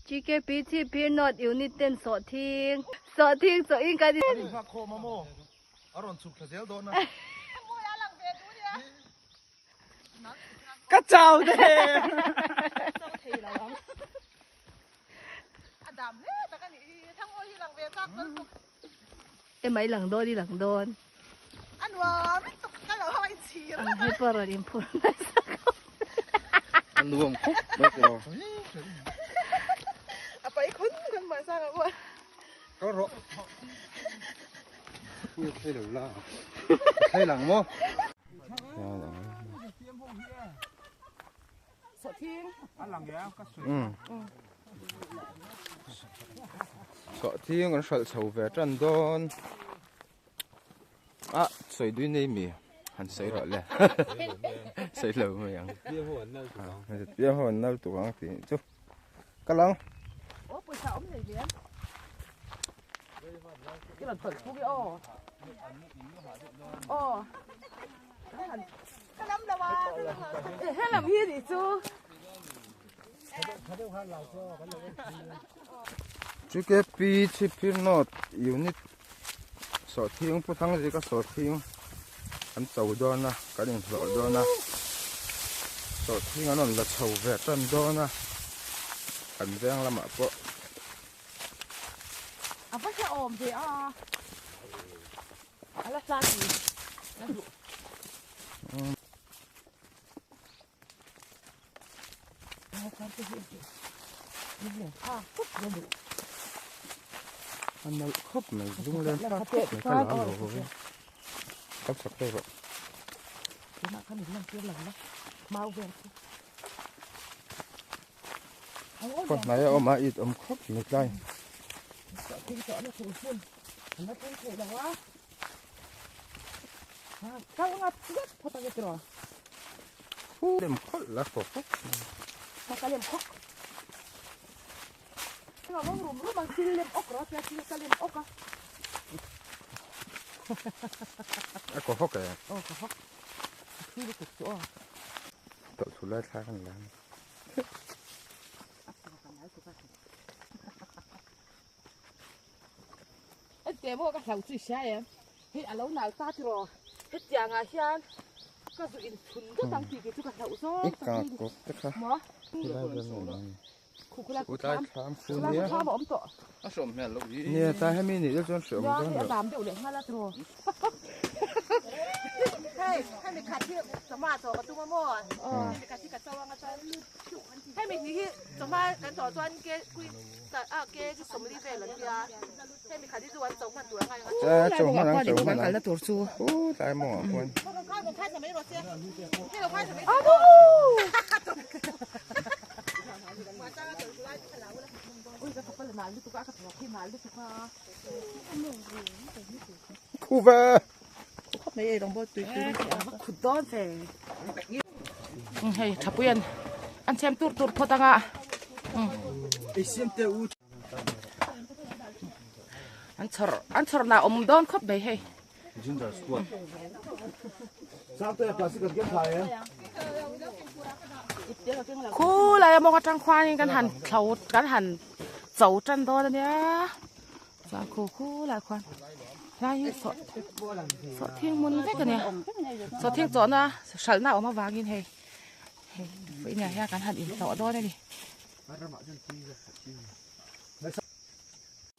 GKP Chhipphir North Unit ten sawhthing sawhthing chawhin kan in. An inghak khawm a maw? A rawn chhuk thla zel dawn a. Ka chau te! E mai lang dawn i lang dawn. Ang hi pawh rawn inphur nasa khawp. A nuam khawp mai tiraw. Kal rawh. Ui a thlei lo la. A thlei lang maw? Sawhthing an hralh chho ve tan dawn. A sawi dui nei mi han sawi rawh le. Sawi lo mai ang. Piang ho an nal tuk ang tih chu. Ka lang. Aw pawisa awm nei lian. Ki rawn tawlh phuk i aw. Aw. Ka lam lo a. He lam hi nih chu. GKP Chhipphir North Unit Sawhthing Pu Thangzika Sawhthing an cho dawn a kan inhlawh dawn a Sawhthing an rawn la chho ve tan dawn a kan veng lamah pawh A va hrehawm ve a a la hlan ni a duh. A nalh khawp mai lunglen thlak khawp mai ka la lo ho hi ka chak deuh rawh. Khaw hnai a awm a it awm khawp mai tlai. Lem khawlh la khawp khawp mai. Ka lem khawk. Nga vang rum rum ang thil lem awk rawh tia thil ka lem awk a. A kaw hawk e. Aw kaw hawk. A thil lutuk chu aw. Tawlh thu lai thlak a ni la. Ente maw ka hlau chu i hria em? Hei a lo nal ta tiraw? Hetiangah hian ka zu inchhun deuh ang tih tih chu ka hlauh zawng tak mai ni. Maw? Khu khu lai thlam khu lai thlam a awm tawh. A hrawm hmel loh hi. Nia tlai hemi nih deuh chuan hreawm dawn loh. Nia hei a dam deuh leh nghal a tiraw? Hei hemi khat hi chawhma chaw ka tum a maw? Hemi khat hi ka cho anga chuan hemi hnih hi chawhma kan chawh chuan ke kui a ke chu sawmli vel an tia hemi khat hi chu an cho hman tur a ngai ang a cho hman ang cho hman ang tur chu u tlai mawng ah khuan khu ve khop mai ei rawng bawl tui tui khut dawn ve hei thapui an an chhem tur tur phawt anga an chhawr an chhawr na awm dawn khawp mai hei Ginger squad. Khu lai a mawng atang khuanin kan han thlo kan han cho tan dawn ania chuan khu khu lai khuan lai hi sawh sawhthing hmun vek ania sawhthing chawhna hralhna a awm avangin hei hei vawiinah hian kan han inhlawh dawn ani.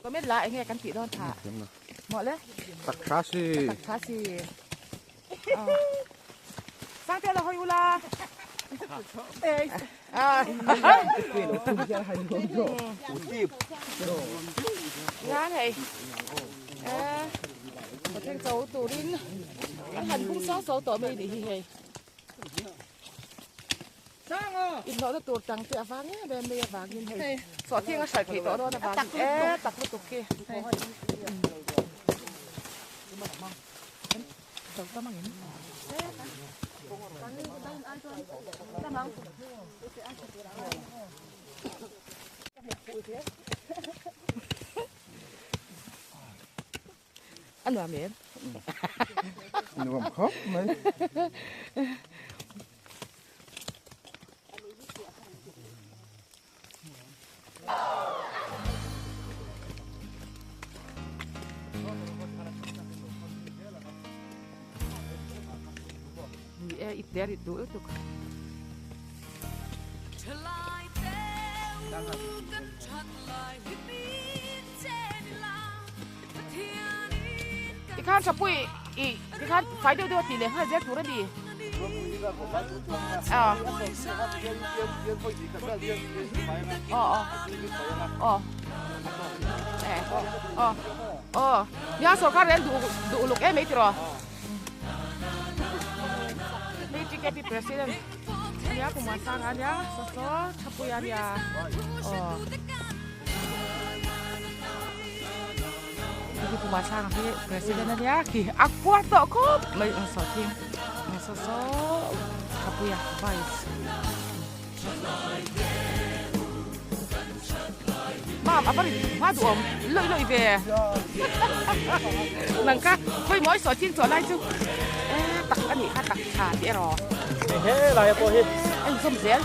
Comment la enge kan tih dawn tha maw le tak tha si tak tha si sang te lo hoi ula ngan hei có thêm cháu turin an han bung so so tawh mai nih hi hei Inhlawhna tur tang te avang em em mai avangin hei sawhthing a hrai theih tawh dawn avangin e tak lutuk khi A nuam em? Nuam khawp mai. ipte a rit duh lutuk. Tikhan Thapui i tikhan fai deuh deuh a tih leh nghal zel tur a ni. Aw. Aw aw. Aw. Eh. Aw. Aw. Nia sorkar hian duh duh uluk em mai tiraw. Hei TKP president ania Pu Muansanga ania saw saw Thapui ania. Aw. Hei Pu Muansanga hi president ania khi a puar tawh khawp mai ang saw thing ang saw saw Thapui a vice. Mam a va rin hma duh awm lawih lawih ve nang kha khawi mawi saw thing chaw lai chu e tak a nih kha tak tha tih erawh he lai pawh hi a inzawm zel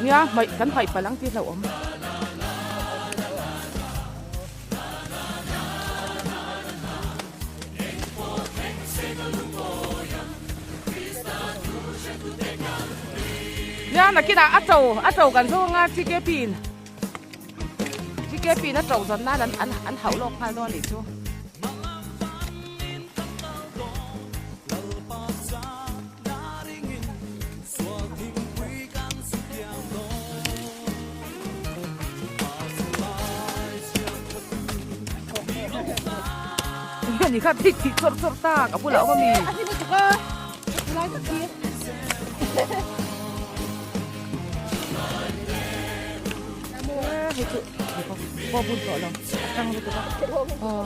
nia hmaih kan hmaih palh ang tih hlauhawm. Nia nakinah a cho a cho kan zawng a TKP in TKP in a cho zawn nan an an an hauh lawk nghal dawn a nih chu. Ni kha thik thik chawrh chawrh tak a bulah awm a mi. Hei chu pawh bun tawh lo a tang lutuk a aw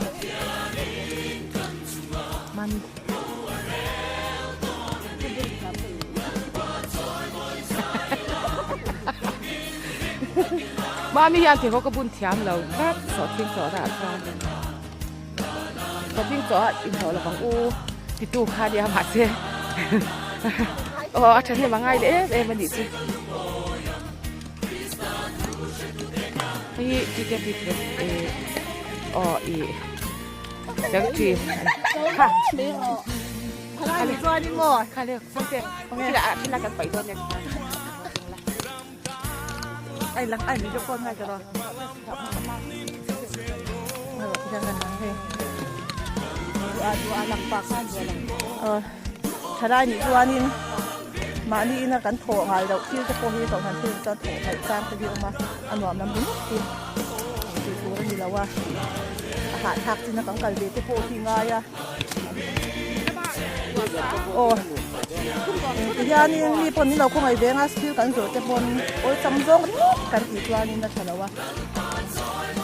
mani. Mami hian theikhawk ka bun thiam lo tlat sawhthing chawh dah chuan sawhthing chawh a inhlawh lo vang u titu kha nia mahse aw a thahnem a ngai leh em em a nih chu hei hi TKP press aw ih. Secretary kha Khalai chuan in maw kha le sangte thil ah thil ah kan paih dawn nia ai lang ai mi phone ngai tawh thalai nih chuanin mahni ina kan thawh ngai loh thil te pawh hi kohhran thil chuan thawh theih chang te hi a awm a a nuam lam ringawt hi tih tur a ni lo a a hahthlak chin a kan kal ve te pawh hi ngai a aw tihianin mi pawh min lo khawngaih veng a thil kan zawrh te pawn awlsam zawng ringawt kan tih chuanin a tha lo a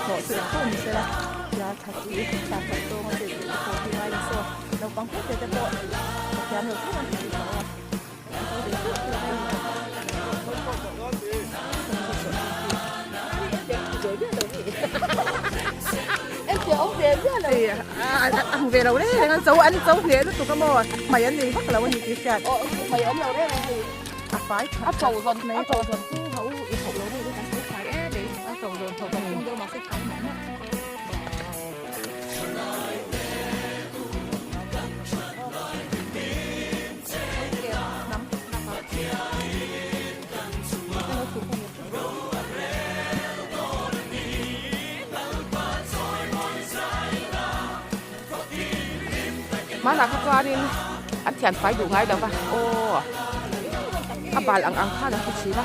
hlawh chu eng pawh ni se la tia tha chi tha khat zawng a chet ve te pawh hi ngai a saw naupang te te pawh ka thiam lo thleng an ti lo a. Ang ve lo reng reng an cho an cho hle lutuk a maw hmai an nei vak lo a ni tih hriat a fai a cho zawn a cho zawn chu ho i ho lo deuh kan fai em mai a cho zawn ho kan tum deuh mahse fai mah mah. Hmanah kha chuanin an thian fai duh ngai lo va aw a bal ang ang khan an ti thin a.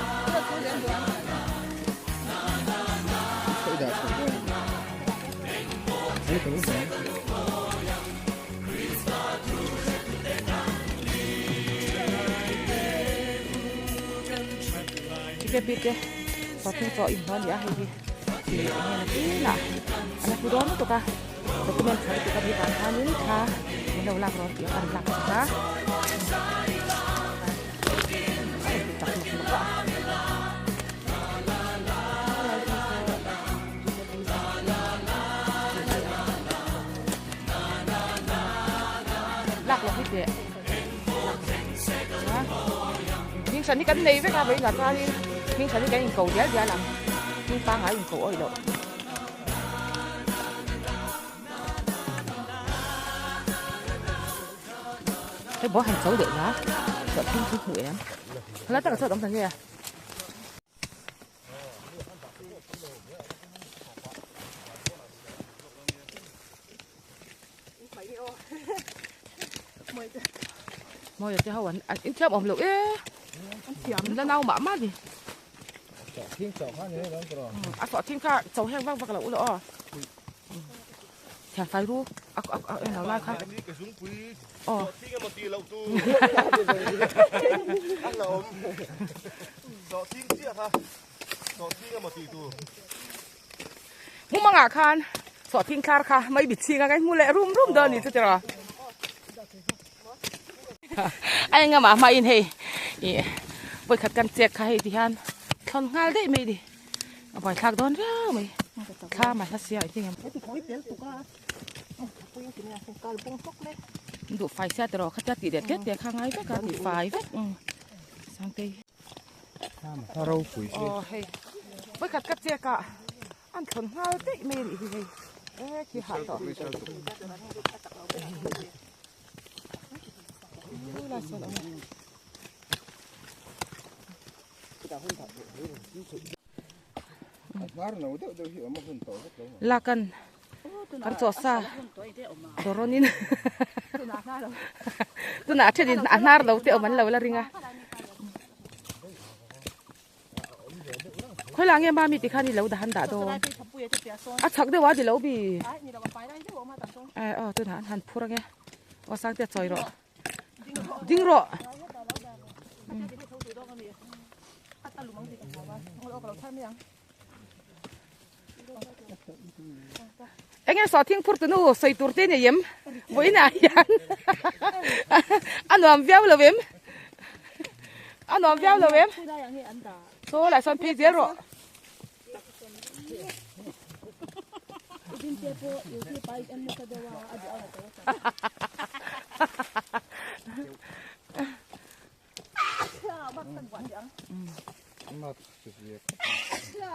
Ike bik e sawhthing chaw in hmuh a ni a hei hi ih eng nge na tinah a la hmu dawn lutuk a document tha lutuk a nih vang khanin thla min lo lak rawn tih a kan lak chak a a rawn ti tak lawk lawk a. Lak lawk hi teh hming hran hi kan nei vek a vawiinah chuanin hming hran hi kan inko dial dial ang hming pangngai inko awih loh. Hei bawh han cho leh la sawhthing chu hmu em helai takah chuan awm ta nge a. Mawi te ho an in thiam awm loh e an la nau mah mah ni a sawhthing kha cho heng vak vak lo ula aw thian fai ru a a en lo lai kha aw Mumangah khan sawhthing thlar kha mai bit chhing a ka hmu leh rum rum dawn a ni chu tiraw. A engamah hmain hei ih vawikhat kan chek kha hei ti hian thlawn nghal daih mai a ni. A buaithlak dawn riau mai. Thla mah hla sia engtin nge duh fai sia tiraw khatia tih leh tete kha ngai vek a tih fai vek Sangtei. A ropui si. Aw hei vawikhat ka chek a an thlawn nghal daih mai a nih hi hei e khi hah tawh. Lai sawn a awm a. Lakan kan chaw sa dawrawnin tunah a thenin a hnar lo te awm an lo la ring a khawilah nge mami ti khan i lo dah an dah dawn a chhak deuh a ni lo bi aw tunah an han phur ange aw sangte a chawi rawh. Ding rawh. Enge saw thing phur tunu sawi tur te nei em vawiinah hian a nuam viau lo em a nuam viau lo em saw lah sawn phei zel rawh.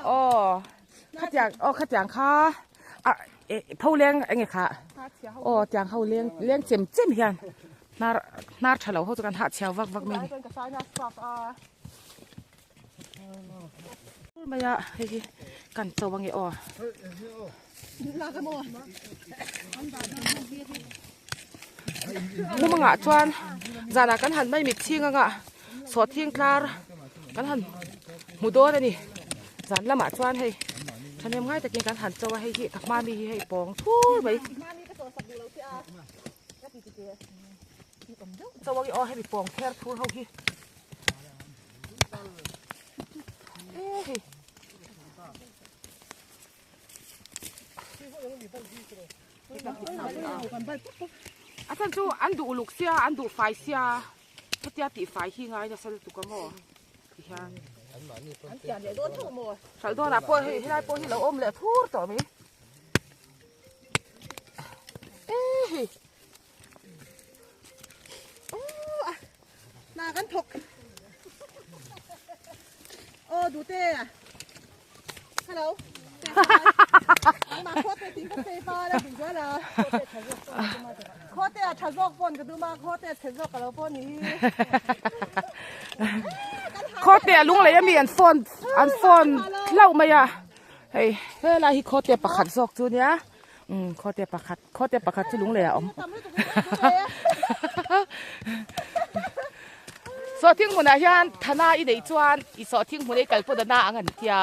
Aw khatiang aw khatiang kha a pho leng enge kha aw tiang ho leng leng chem chem hian hnar hnar tha lo ho chu kan hahchhiau vak vak mai a ni. Mai a hei hi kan cho ange aw. Mumangah chuan zanah kan han mai mit chhing anga sawhthing tlar kan han hmu dawn a ni. Zan lamah chuan hei thahnem ngai takin kan han cho a hei hi ka hma mi hi hei pawng thur mai. Cho ange aw hemi pawng ther thur ho hi. A chan chu an duh uluk sia an duh fai sia hetia tih fai hi ngai nasa lutuk a maw ti hian hralh dawnah pawh hei helai pawh hi lo awm leh thur tawh mai e hei. Hna kan thawk. Aw dute. Hello. Nangmah khaw te ting ka safe a la duh zual a. Khaw te a tha zawk pawn ka dum a, khaw te a chhe zawk ka lo pawh ni hi. Khaw te a lunglei ami an phone an phone hlauh mai a. Hei helai hi khaw te pakhat zawk chu nia. Umm khaw te pakhat khaw te pakhat chu lunglei ah a awm sawhthing hmunah hian thana i neih chuan i sawhthing hmun ei kal pawh dana ang an tia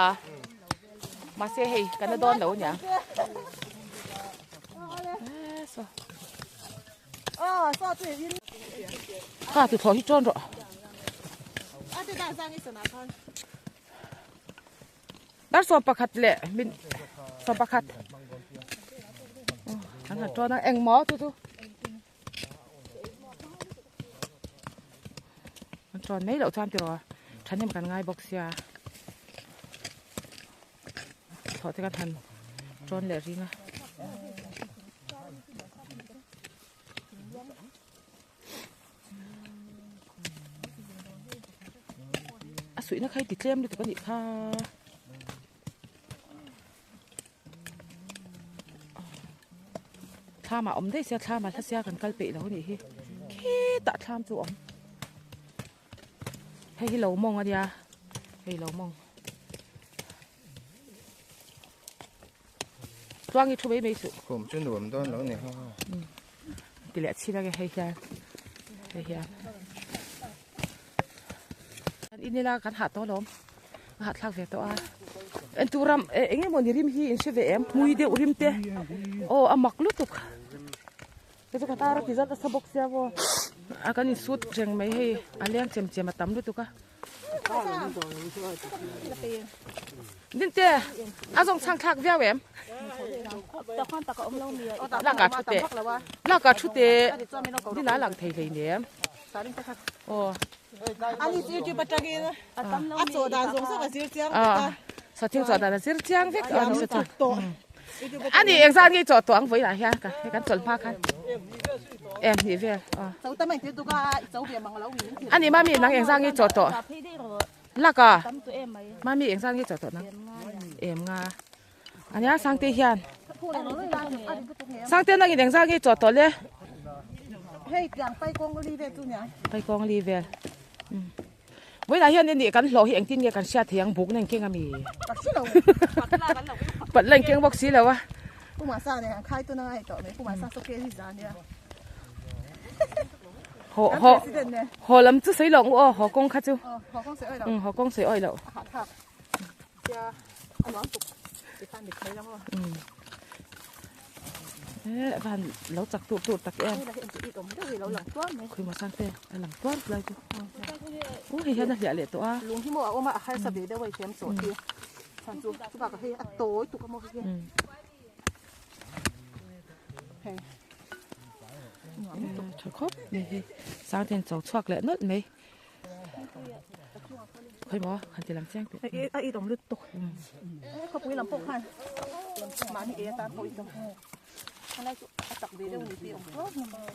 mahse hei kan la dawn lo ania kha tuthlawh hi tawn rawh. Dar 11 leh min 11 an han tawn a engmaw chu chu an tawn mai loh chuan tiraw thahnem kan ngai bawk sia thlawh te kan han tawn leh ring a. A suihna kha hi ti tlem lutuk a nih kha. Thlamah awm daih sia thlamah hla sia kan kal peih lo a nih hi. Khit. Khitah thlam chu a awm. Hei hi lo mawng a nia hei lo mawng. Tluang hi thu mai mai suh. Khum chu nuam dawn lo ni ha. Ti leh chhin ange hei hian hei hian. Kan in ila kan hah tawh alawm a hah thlak ve tawh a. Entu ram eng emaw ni rim hi in hre ve em hmui deuh rim te aw a mak lutuk. Hei chu ka tar a ti zat nasa bawk sia maw a kan insut reng mai hei a leng chem chem a tam lutuk a Dinte a zawng chhang thlak viau em lak ah thu teh lak ah thu teh din a lang thei hlei nem aw Sawthing chaw dan a zir chiang vek a ni sawthing Ani eng zan nge chaw tawh ang vawilah hian ka hei kan chawlh hma khan em hnih vel aw Ani mami nang eng zan nge chaw tawh lak a mami eng zan nge chaw tawh nang em nga ania sangte hian sangte nang in eng zan nge chaw tawh le paikawng li vel Vawiinah hian anih kan hlawh hi engtin nge kan hriat thei ang buk na engkeng ami? Pat la engkeng bawk si lo a. Haw haw haw lam chu sawi loh ang u aw haw kawng kha chu. Um haw kawng sawi awih loh. Um. Eh van lo chak tur tur tak em khui maw sang te a lang tuar lai chu u hei hian a hliah leh tawh a lung hi maw a awm a a harsa ve deuh a i thiam chawh hi chhan chu chu bakah hei a tawi tuk a maw hei hei tha khawp mai hei sang ten cho chhuak leh nawlh mai Khawi maw han ti lang chiang teh. A it awm lut tuk. Khawpui lam pawh khan mahni ei atan pawh it awm. Helai chu a tak ve deuh ni tih awm tawp mai.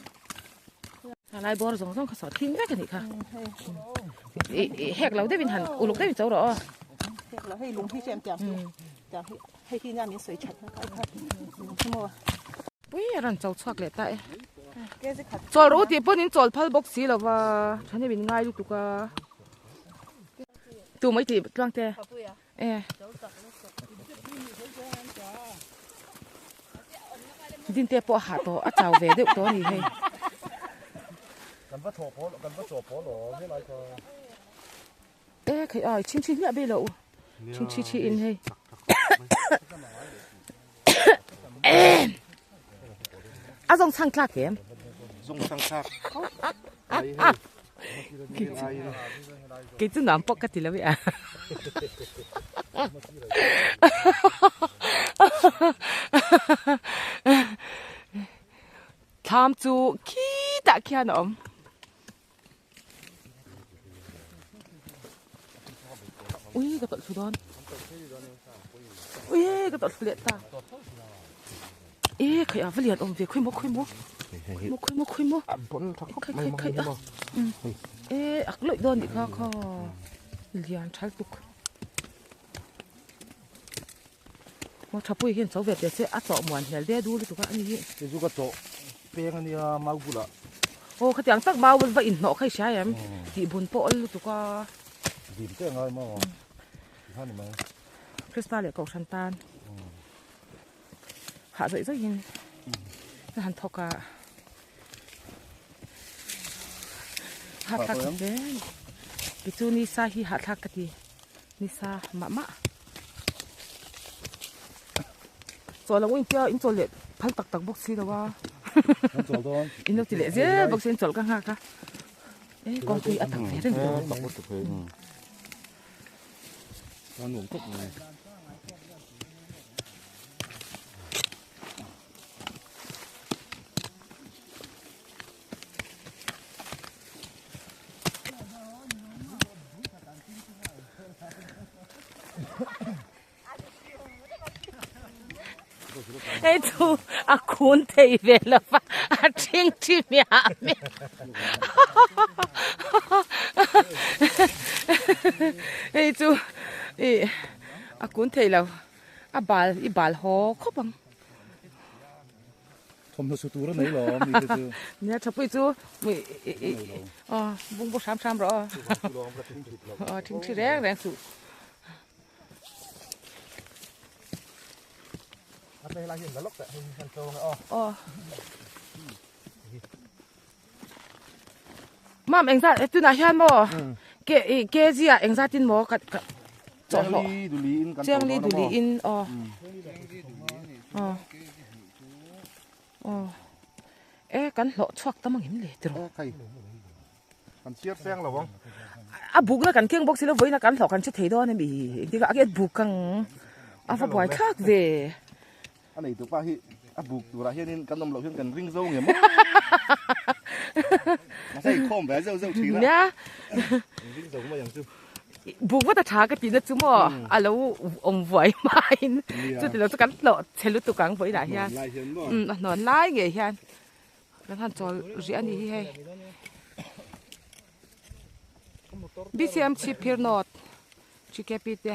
Helai bawr zawng zawng kha sawh thing vek a nih kha. I hek lo deuhin han uluk deuhin cho rawh aw. Hek lo hei lung hi chu em tiang hi tiang hi hei hi nia min sawi that na kai kha lung hi maw. Pui a rawn cho chhuak leh ta e. Chawl rawh u tih pawn in chawl phal bawk si lo va, thahnem in ngai lutuk a. Tu mai tih tluang te. E. Din te pawh a hah tawh a chau ve deuh tawh a ni hei. Kan va thawh pawl kan va chaw pawl aw helai kha. E khai ai chhing chhi hmiah bik lo u. Chhing chhi chhi in hei. A zawng chhang thlak em? Zawng chhang thlak. Kei chu nuam pawh ka ti lo e a. Thlam chu khitah khian a awm. Ui ka tawlh thlu dawn. Ui ka tawlh thlu leh ta. E khai a va lian awm ve khawi maw khawi maw. Khawi maw khawi maw khawi maw. Khai khai khai a. E ak lawih dawn nih kha kha. Lian thal tuk. Maw thapui hian cho ve teh che a chawh muan hmel de du lutuk a ani hi. Hei chu ka chawh peng ania mau bulah. Aw khatiang tak mau va inhnawh kha i hria em tih bun pawh awl lutuk a. Dim te angai maw ti kha ni mai. Krista leh Kohhran tan hah zawih zawihin ka han thawk a. Hahthlak hle. Keichu nisa hi hahthlak ka ti. Nisa mah mah. Chawl ang u intia in chawl leh phal tak tak bawk si lo a. Kan chawl dawn. In lo ti leh zel bawk si in chawl ka nghak a. E kawngpui a tak ve reng tawh. Tak lutuk hei. A nuam khawp mai. Hei chu a khun thei ve lo va a thing thi miah miah hei chu ih a kun thei lo a bal i bal haw khawp ang. Thawmhnaw su tur a nei lo mi te chu. Nia thapui chu aw bungbu hram hram rawh aw. Aw thingthi reng reng suh. Aw. Mam engzat eh, tunah hian maw ke i kg ah engzatin maw ka ka chawhhlawh Chiangli duli in aw aw aw e kan hlawh chhuak tam angem le tiraw kan chhiar seng lo ang a bukna kan keng bawk si lo vawiin a kan hlawh kan hre thei dawn ami engtin a ke buk ang a va buai thlak ve A neitu pa hi a buk turah hianin kan awm loh hian kan ring zo nge maw? Mahse i khawm ve zeuh zeuh thin a. Nia. Ring zo mai ang chu. Buk vat a tha ka tihna chu maw a lo awm vuai hmain chuti lo chu kan hlawh chhe lutuk ang vawiinah hian. A hnawn lai ngei hian kan han chawl rih a ni hi hei. BCM Chhipphir North GKP te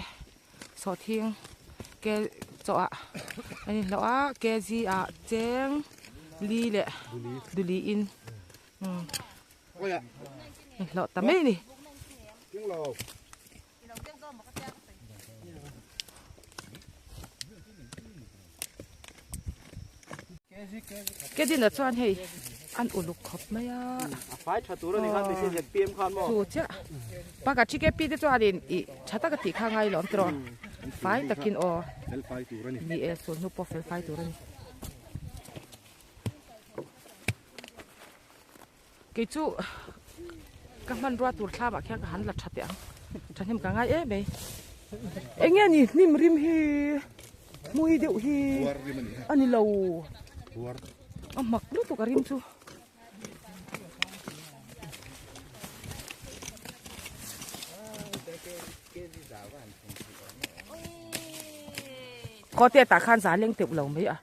sawhthing ke chaw ah an inhlawh a kg ah cheng li leh duli in inhlawh ta mai a ni. Kedina chuan hei an uluk khawp mai a. A fai tha tur a ni khan machine ZPM khan maw. Chu chiah. Pakhat TKP te chuanin i tha taka tih kha ngai lo ang tiraw. Fai takin aw. Fel fai tur a ni. Ni e sulhnu pawh fel fai tur a ni. Kei chu ka hmanrua tur thlam ah khian ka han la tha teh ang thahnem ka ngai em mai eng nge ni hnim rim hi hmui deuh hi a ni lo a mak lutuk a rim chu. Kawte tah khan za leng teuh lo mai a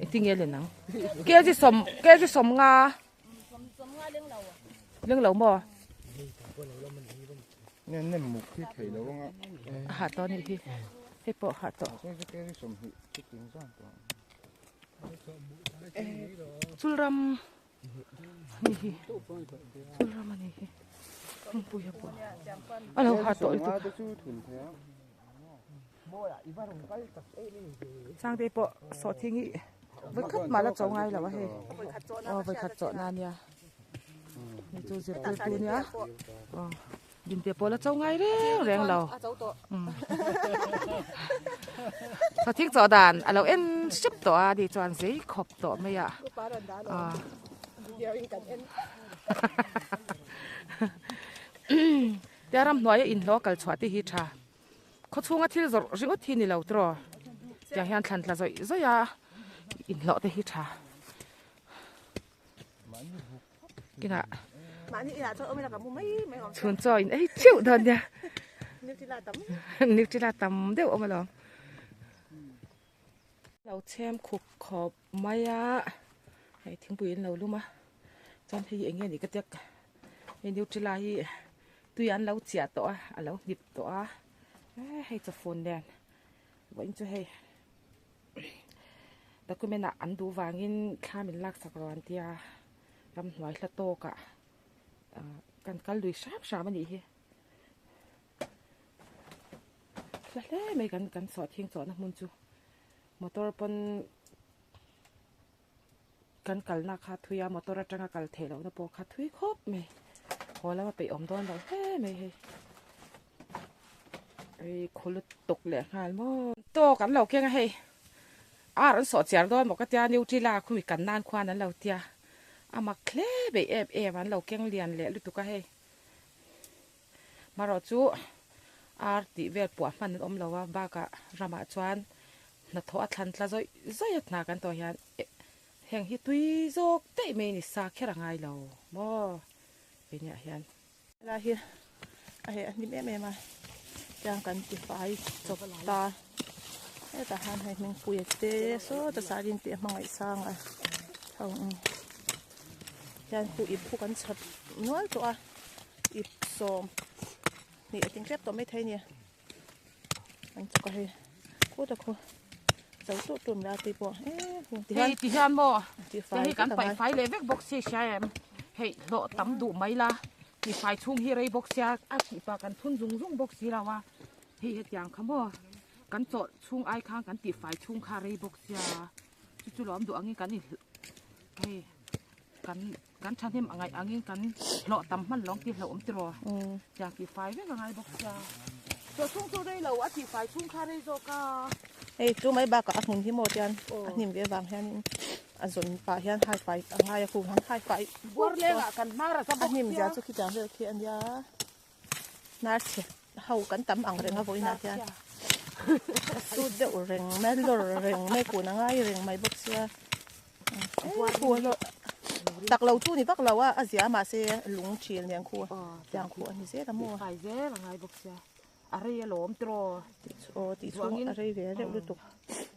engtin nge len ang kg sawm kg sawm nga. Leng lo maw? Nem nem muk hi thei lo anga. A ha tawh anih hi. Hei pawh a ha tawh. Chulram anih hi. Chulram anih hi. Hmingpuia pawh a lo ha tawh lutuk. Sangte pawh sawhthing hi vawikhat mah la cho ngai lo a hei aw vawikhat chawh na ania hei chu zirtirtu ania aw dinte pawh la cho ngai reng reng lo sawhthing chawh dan a lo en hrep tawh a ni chuan zei khawp tawh mai a aw tia ramhnuaia inhlawh kal chhuah te hi tha. Khawchhunga thil zawrh ringawt hi ni lo tiraw tiang hian thlan tla zawih zawih a inhlawh te hi tha kinah chhun chaw in ei theuh dawn nia nutella tam deuh awm alawm lo chhem khup khawp mai a hei thingpui in lo lum a chuan hei eng nge ni ka tiak hei nutella hi tui an lo chiah tawh a a lo hnip tawh a hei chawfun nen vawiin chu hei document ah an duh vangin thla min laksak rawh an tia ramhnuai hla tawk ah kan kal lui hram hram a nih hi hla hle mai kan kan sawhthing chawhna hmun chu motor pawn Kan kalna kha thui a, motor atanga kal theih lohna pawh kha thui khawp mai. Haw lama peih awm dawn lo hle mai hei. Ei khu lutuk leh nghal maw. Tawk an lo keng a hei. Ar an sawh chiar dawn maw ka tia Nutella khumi kan nan khuan an lo tia. A mak hle beih em em an lo keng lian leh lutuk a hei. Marawh chu ar tih vel puah hman an awm lo a, bakah ramah chuan hnathawh a thlan tla zawih zawih a hna kan tawh hian heng hi tui zawk daih mai a ni sa kher a ngai lo maw keiniah hian. Helai hi a heh a hnim em em a tiang kan ti fai chawp ta hetah hian hei hmingpuia te sawta sarin tih a hmangaih sang a ho ang hian khu ip khu kan chhawp nual tawh a ip sawm hnih a tling tep tawh maithei a ni an chawk a hei khut a khu. cho tur tur mai a tui pawh hei ti hian maw hei kan paih fai leh vek bawk sia hria em hei hlawh tam duh mai la ti fai chhung hi rei bawk sia a tih pah kan thun zung zung bawk si lo a hei hetiang kha maw kan chawlh chhung ai khan kan tih fai chhung kha rei bawk sia chu chu lawm duh angin kan in hei kan kan thahnem a ngaih angin kan hlawh tam hman lawng tih hlauh awm tiraw tiang tih fai vek a ngai bawk sia chawh chhung chu rei lo a tih fai chhung kha rei zawk a. Hei chu mai bakah a hmun hi maw tian a hnim ve avang hianin a zawn pah hian hai fai a ngai a kung ang hai fai buar lengah kan hnar a za bawk sia a hnim zia chu khitiang vel khi a nia hnar chhe ho kan tam ang reng a vawiinah hian sut deuh reng mai lawr reng mai kun a ngai reng mai bawk sia. Tak lo chu ni vak lo a a zia mahse lung thil nen khu tiang khu a ni zel a maw fai zel a ngai bawk sia a rei alawm tiraw aw tih chhung a rei ve reuh lutuk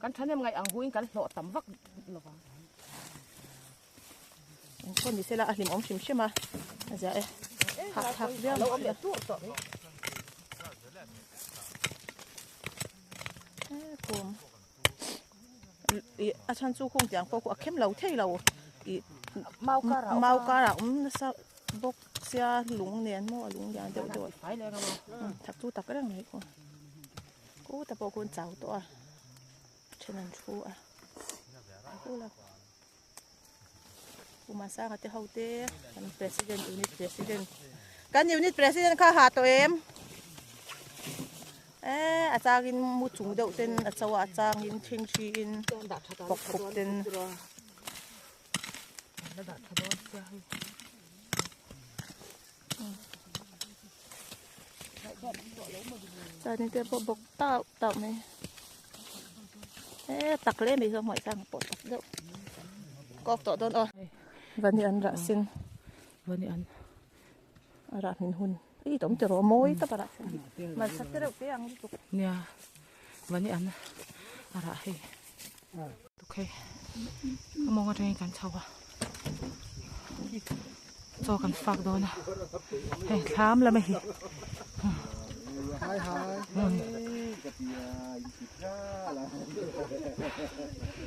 kan thahnem ngaih ang huin kan hlawh tam vak lovang engpawh ni sela a hlim awm hrim hrim a a zia e hah thlak viau lo awm leh tur tawh kum ih a chhan chu khung tiang pawh khu a khem lo thei lo ih mau karah awm nasa bawk sia lung nen maw a lung lian deuh deuh thak chu tak reng mai khu khuta pawh khu an chau tawh a then an thu a Pu Masanga te ho te kan president unit president kan unit president kha ha tawh em eh a changin mu chung deuh ten a cho a a changin thingthi in bawk khup ten chuanin te pawh bawk tauh tauh mai eh tak hle mai zawng hmuh sang pawh tak deuh kawk tawh dawn aw vani an rah sin vani an a rah hmin hun i tawm ti rawh mawi tak a rah sin malsa te reuh te ang lutuk nia vani an a rah hei tuk hei a mawng atangin kan chho a chaw kan fak dawn a hei thlam lam a hi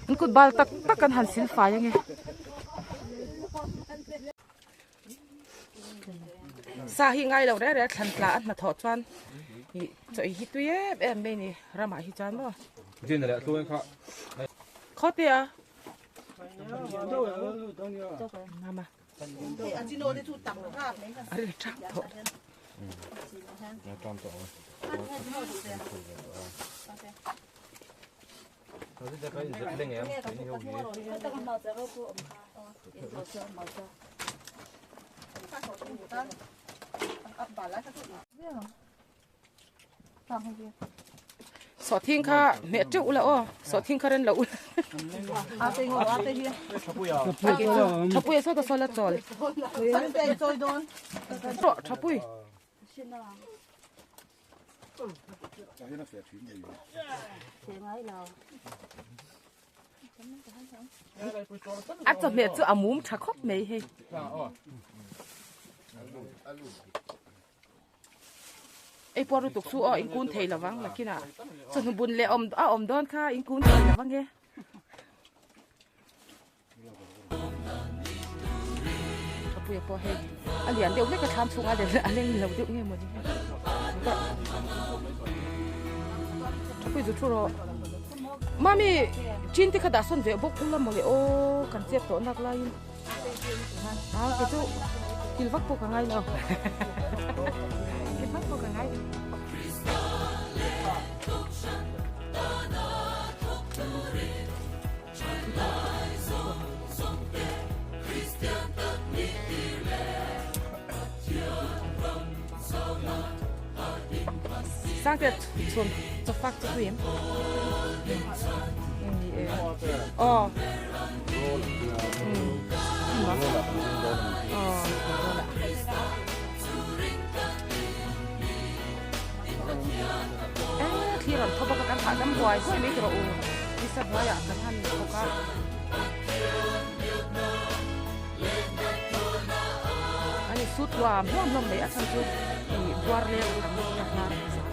an kut bal tak tak kan han sil fai ange sa hi ngai lo reng reng thlan tla a hnathawh chuan ih chaw ei hi tui em em mai a ni ramah hi chuan maw khaw te a mama a ri tang tawh Sawhthing kha hmeh teuh ula aw sawhthing kha ren lo ula thapui a sawta saw la chawl thapui A chawhmeh chu a mum tha khawp mai hei. Ei puar lutuk chu aw in kun thei lovang nakinah chawhnu bun leh awm a awm dawn kha in kun thei lovang e. Apuia pawh hei a lian deuh hlek a thlam chhung a a leng lo deuh nge mawni Thapui zu thu rawh Mami chin te kha dah sawn ve bawk ula mawle aw kan chep tawh nak laiin a ke chu kil vak pawh ka ngai lo kil vak pawh ka ngai lo Sangte chhun chawfak chu tui em? Ni e. Aw. Aw. Eh, thlir an tho bawk a kan hahdam huai huai mai tawh u. Nisa hnuaiah kan han thawk a. Ani sut huam huam hlawm mai a chhan chu ih buar leng tam tak a za a.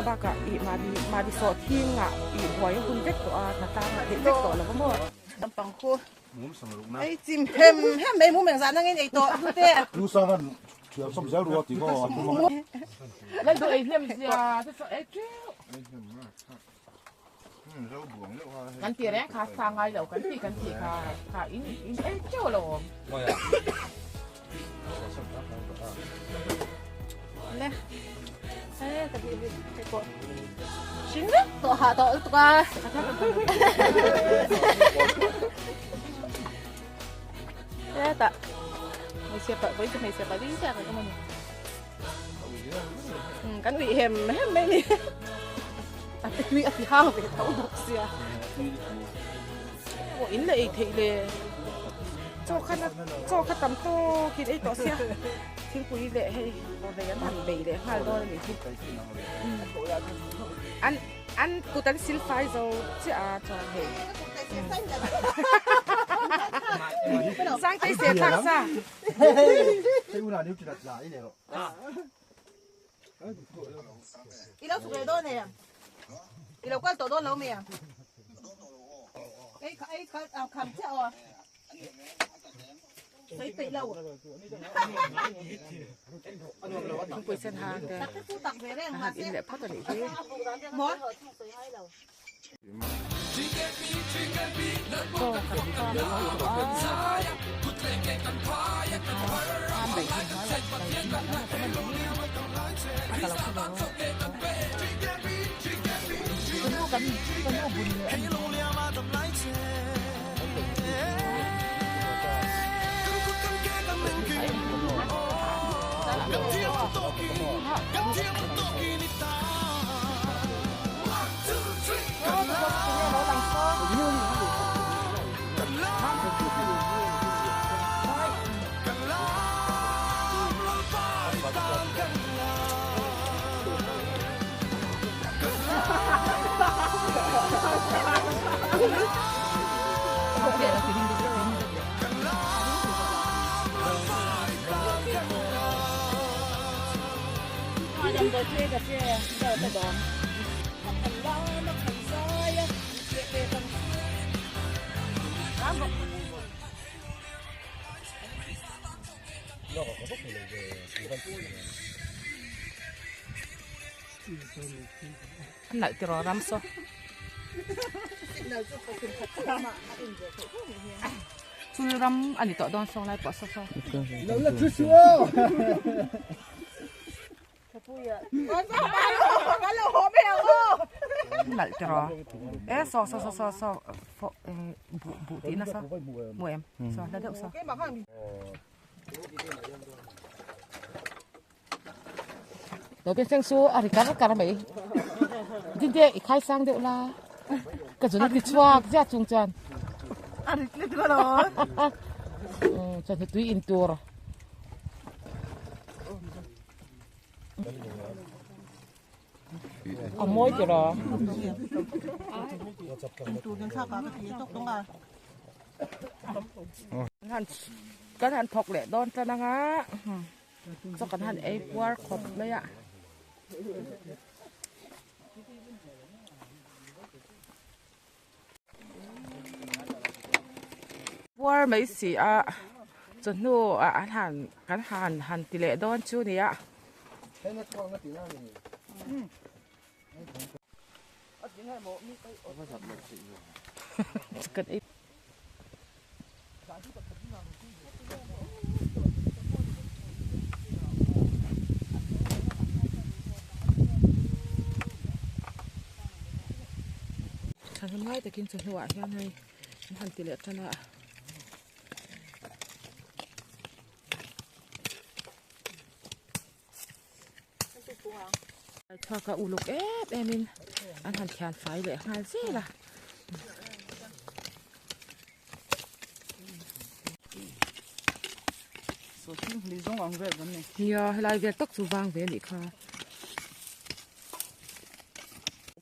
A bakah ih mahni mahni sawhthing ah ih buai a hun vek tawh a, hnatlang a theih vek tawh lo va maw. Lampang khu ei chim hem hem mai mum engzah nangin ei tawh hnute. Nu sangan thiam sawm zel rua tih maw an tum a. Lal duh ei hnem zia te saw ei teuh. Kan ti reng kha sa ngai lo kan ti kan ti kha kha in in ei teuh lo awm. Le. Ê ka hi hi ko. Sin vek tawh ha tawh lutuk a. Ê ta. Hmeichhia pa vawi chu hmeichhia pali chiah kan awm a ni. Kan ui hem hem mai ni. A ti tui a ti hang ve tho bawk sia. Aw in la ei theih le. Chaw kha na chaw kha tam tawk in ei tawh sia. Thingpui leh hei awrei an han bei leh nghal dawn a nih hi. An an kut an sil fai zo chiah a chuan hei. Sangtei se thlak sa. I lo chhuk leh dawn em? I lo kal tawh dawn lo mi? Ei kha ei kha ang kham chiah aw. Sawi peih lo. Thingpui sen hang te. A han in leh phawt a nih hi. Maw? An nalh tiraw ram saw. Chul ram a ni tawh dawn sawng lai pawh saw saw. Nalh tiraw e saw saw saw saw saw buh buh tih nasa hmu em saw hla deuh saw. Lo te thleng chu a ri kar kar mai dinte i khai sang deuh la ka zun a ti chhuak zia chung chuan a ri tlet lo chuan tui in tur. A mawi tiraw. Kan han thawk leh dawn tan anga chaw kan han ei puar khawp mai a. Puar mai si a chawhnu ah an han kan han han ti leh dawn chu nia. Kan ei. Thahnem ngai takin chu hnuah hian hei an han ti leh tan a. Thluak a uluk em em in an han thian fai leh nghal zel a. Nia helai vel tak chu vang ve anih kha.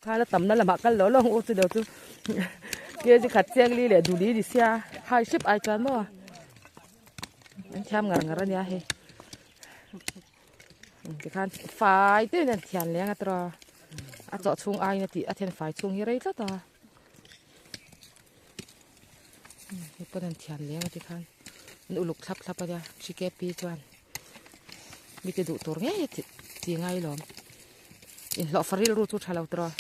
Khan a tamna lamah kal lo lo ang u chu deuh chu kg khat chiang li leh duli ni sia hai hrep ai chuan maw an thiam ngar ngar ania hei. Tikhan fai te in an thian leng a tawrh a. A chawh chhung aiin a tih a then fai chhung hi rei tlat a. Hei pawn an thian leng a tikhan an uluk thlap thlap a nia GKP chuan mi ti duh tur ngei a ti ngai lawm. Inhlawhfa rilru chu tha lo tawh a.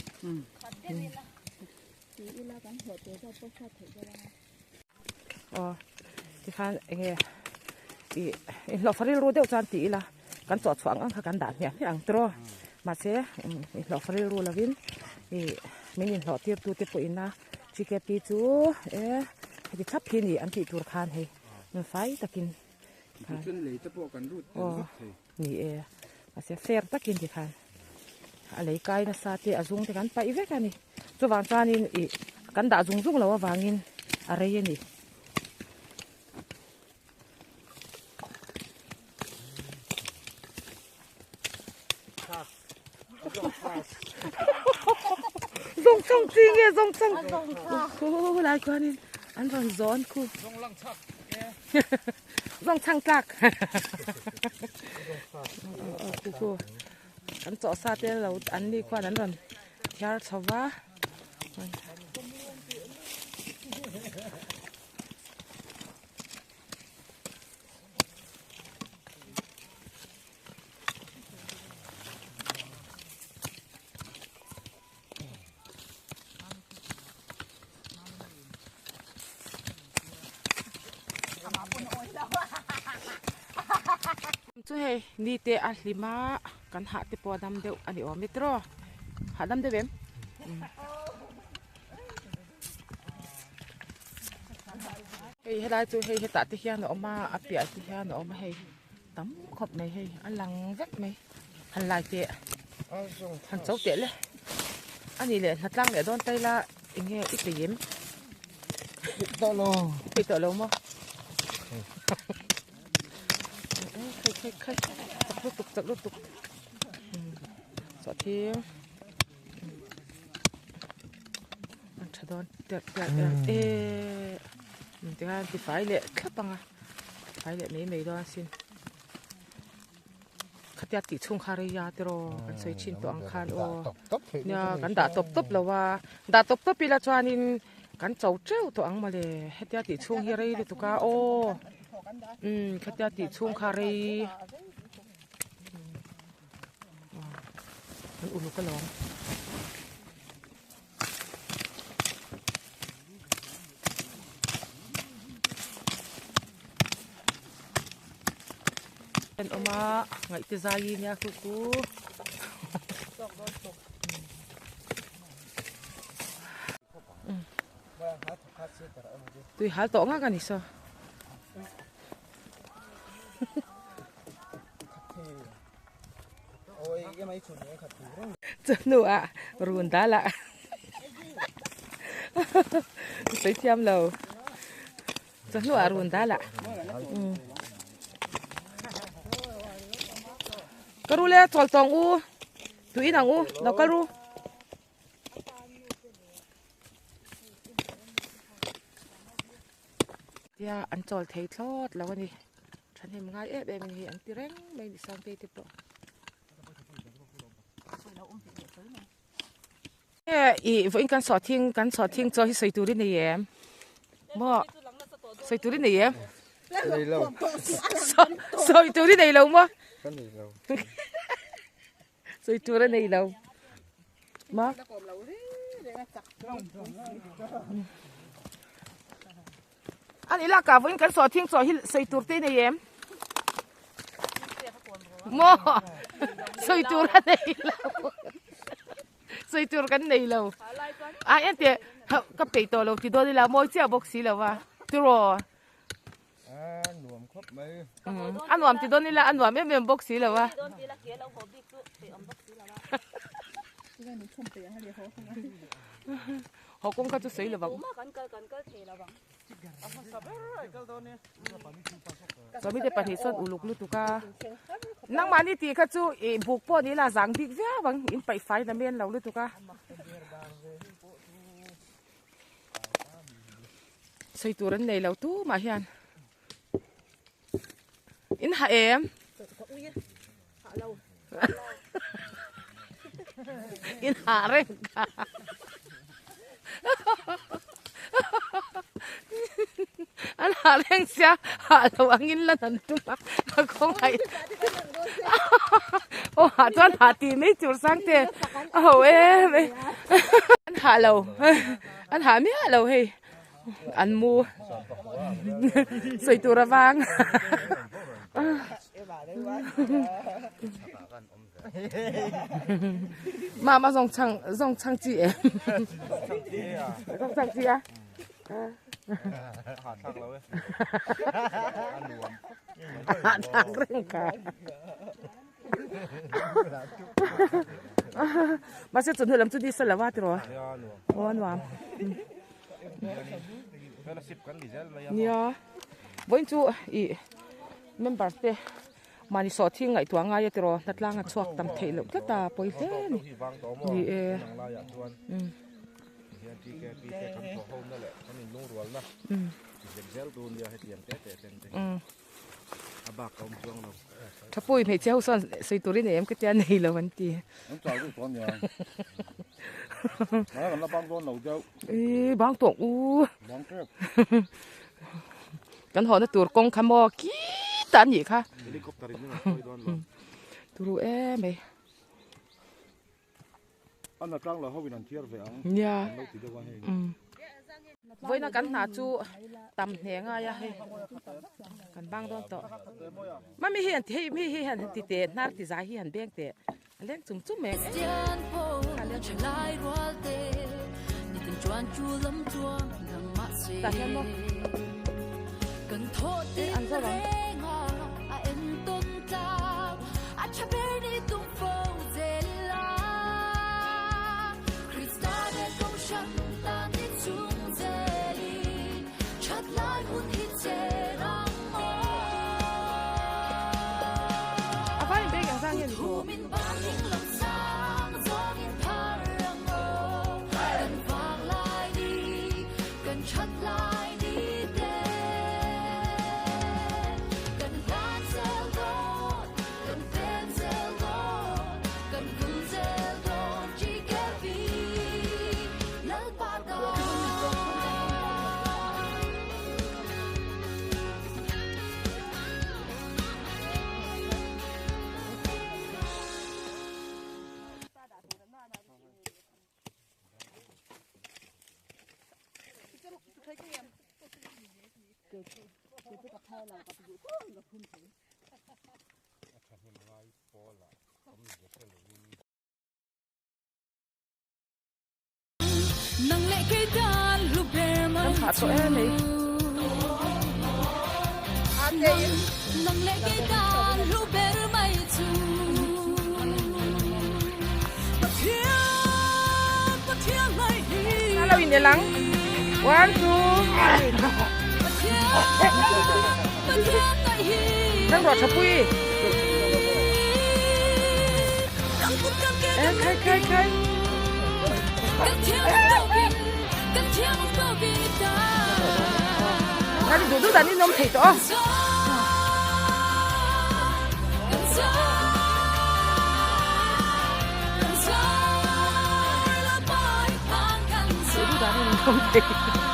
Aw tikhan enge ih inhlawhfa rilru deuh chuan ti ila kan chawh chhuah ang ang kha kan dah hmiah hmiah ang tawh mahse inhlawhfa rilru lovin ih min inhlawh tir tu te pawh ina GKP chu e heti thlap hi a ni an tih tur khan hei fai takin aw ni e mahse fair takin tikhan a lei kai nasa te a zung te kan paih vek a ni chuvang chuanin ih kan dah zung zung loh avangin a rei a ni. Zawng chang chi nge zawng chang khu lai khuanin an rawn zawn khu zawng chang tlak khu khu kan chawh sa te lo an ni khuan an rawn thiar chho va. Chu hei ni te a hlim a kan hah te pawh a dam deuh a ni awm e tiraw hah dam deuh em. Hei helai chu hei hetah te hian a awm a a piah te hian a awm a hei tam khawp mai hei a lang vek mai han lai teh han cho teh le a nih leh hnatlang leh dawn ta ila eng nge i peih em tawh lo peih tawh lo maw khai khai khai chak lutuk chak lutuk sawhthing. An tha dawn terh terh terh e tikhan ti fai leh thlap ang a fai leh mai mai dawn asin khatia tih chhung kha rei a tiraw kan sawi thin tawh ang khan aw nia kan dah tawp tawp lo a dah tawp tawp ila chuanin kan cho teuh tawh ang mawle hetia tih chhung hi rei lutuk a aw umm khatia tih chhung kha rei. An uluk alawm. An awm a ngaihte zai hi nia khu khu. Tui hal tawh ngak a ni saw. Chawhnu ah run dal ah sawi thiam lo chawhnu ah run dal ah ka ru le chawl tawng u tui in ang u lo kal ru. Tia an chawl thei thlawt lo a ni thahnem ngai em em a ni an ti reng mai ni Sangtei te pawh. Ih vawiin kan sawhthing kan sawhthing chaw hi sawi tur i nei em maw sawi tur i nei em Nei lo sawi tur i nei lo maw ka nei lo sawi tur a nei lo ma an ila ka vawiin kan sawhthing chaw hi sawi tur te nei em maw sawi tur a nei lo sawi tur kan nei lo a ente ka peih tawh lo ti dawn ila mawi chiah bawk si lo a tiraw. A nuam khawp mai. A nuam ti dawn ila a nuam em em bawk si lo a. Haw kawng kha chu sawi lovang. Sawmi te pahnih chuan uluk lutuk a. Nangmahni tih kha chu ih buk pawh ni ila zang bik viau ang in paih fai na men lo lutuk a. Sawi tur an nei lo tumah hian in ha em? In hah reng kha. An hah reng sia hah lo angin lan an tum a ka khawngaih aw hah chuan hah tih mai tur sang te a ho em e an hah lo an hah miah lo hei an mu sawi tur avang Mama zawng chhang zawng chhang chi em zawng chhang chi a a thlak reng ka mahse chawhnu lam chu ni sa lo a tiraw aw a nuam nia vawiin chu ih members te Mahni sawhthing ngaihtuah ngai a tiraw hnatlang a chhuak tam theih loh tlat a pawi hle a ni. Ni e. Thapui hmeichhe ho sawn sawi turin em ka tia nei lo an ti. Ih bang tawng u. Kan hawhna tur kawng kha maw khitah a nih kha. Turu em mai. Nia. Vawiina kan hna chu tam hle ngai a hei kan bang dawn tawh. Mami hi an ti hei mi hi han ti teh hnar ti zai hi han beng teh. A leng chung chung mai Tah hian maw Eh an zawr ang. A vai in beng ang zang hian i tawh. Kan thah tawh em mai. Lo in elang. One, two, three. Nang rawh tha pui. Eh, khai khai khai. Kan duh duh dan in awm thei tawh a. Duh duh dan in awm thei.